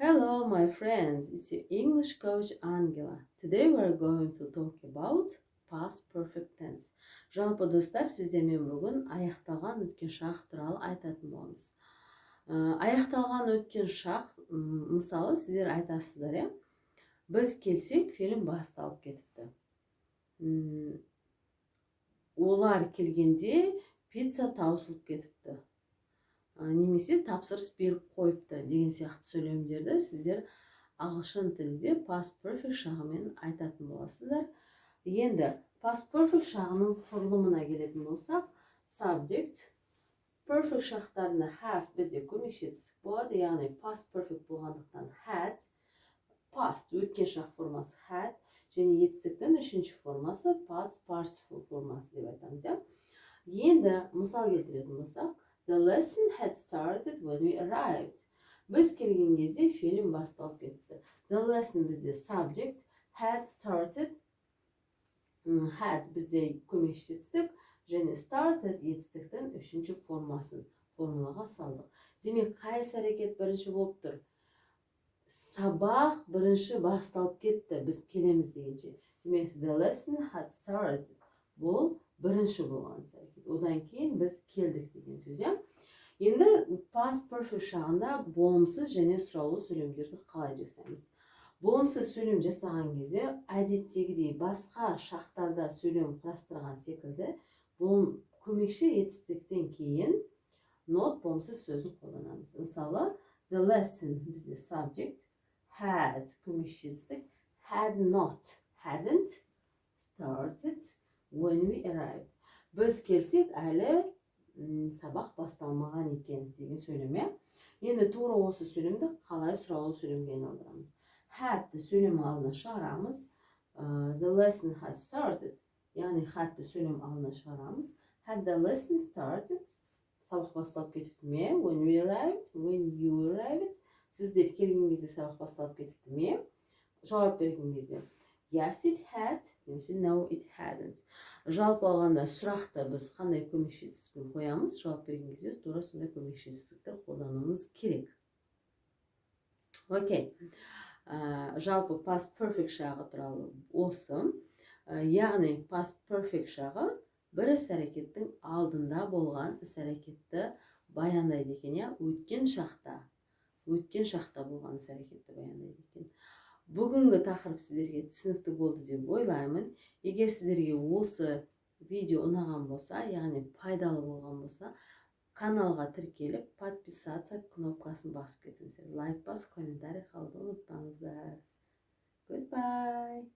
Hello, my friends. It's your English coach Angela. Today we are going to talk about past perfect tense. Жалпы, достар, сіздермен бүгін аяқталған өткен шақ туралы айтатын боламыз. Аяқталған өткен шақ, мысалы, сіздер айтасыздар, иә? Біз келсек, фильм басталып кетіпті. Олар келгенде пицца таусылып кетіпті немесе тапсырыс беріп қойыпты деген сияқты сөйлемдерді сіздер ағылшын тілінде past perfect шағымен айтатын боласыздар. Енді past perfect шағының құрылымына келетін болсақ, subject, perfect шақтарында have бізде көмекші етістік болады, яғни past perfect болғандықтан had, past өткен шақ формасы had және етістіктің үшінші формасы, past participle формасы деп айтамыз, иә. Енді мысал келтіретін болсақ: The lesson had started when we arrived. Біз келген кезде фильм басталып кетті. The lesson бізде subject, had started, had бізде көмекші етістік және started етістіктің үшінші формасын формулаға салдық. Демек, қай іс әрекет бірінші болып тұр? Сабақ бірінші басталып кетті біз келеміз дегенше. Демек, the lesson had started. Бұл бірінші болған іс әрекет. Одан кейін біз келдік деген сөз, иә. Енді past perfect шағында болымсыз және сұраулы сөйлемдерді қалай жасаймыз? Болымсыз сөйлем жасаған кезде әдеттегідей басқа шақтарда сөйлем құрастырған секілді болым көмекші етістіктен кейін not болымсыз сөзін қолданамыз. Мысалы, the lesson бізде subject, had көмекші етістік, had not, hadn't started when we arrived. Біз келсек, әлі сабақ басталмаған екен деген сөйлем, иә. Енді тура осы сөйлемді қалай сұраулы сөйлемге айналдырамыз? Had-ті сөйлем алдына шығарамыз. The lesson had started, яғни had-ті сөйлем алдына шығарамыз. Had the lesson started, сабақ басталып кетіпті ме? When we arrived, when you arrived, сіздер келген кезде сабақ басталып кетіпті ме? Жауап берген кезде yes, it had немесе no, it hadn't. Жалпы алғанда, сұрақты біз қандай көмекші етістікпен қоямыз, жауап берген кезде тура сондай көмекші етістікті қолдануымыз керек. Окей. Жалпы past perfect шағы туралы осы. Яғни past perfect шағы бір іс әрекеттің алдында болған іс әрекетті баяндайды екен, иә, өткен шақта болған іс әрекетті баяндайды екен. Бүгінгі тақырып сіздерге түсінікті болды деп ойлаймын. Егер сіздерге осы видео ұнаған болса, яғни пайдалы болған болса, каналға тіркеліп, подписаться кнопкасын басып кетіңіздер. Лайк басып, комментарий қалдыруды ұмытпаңыздар. Goodbye.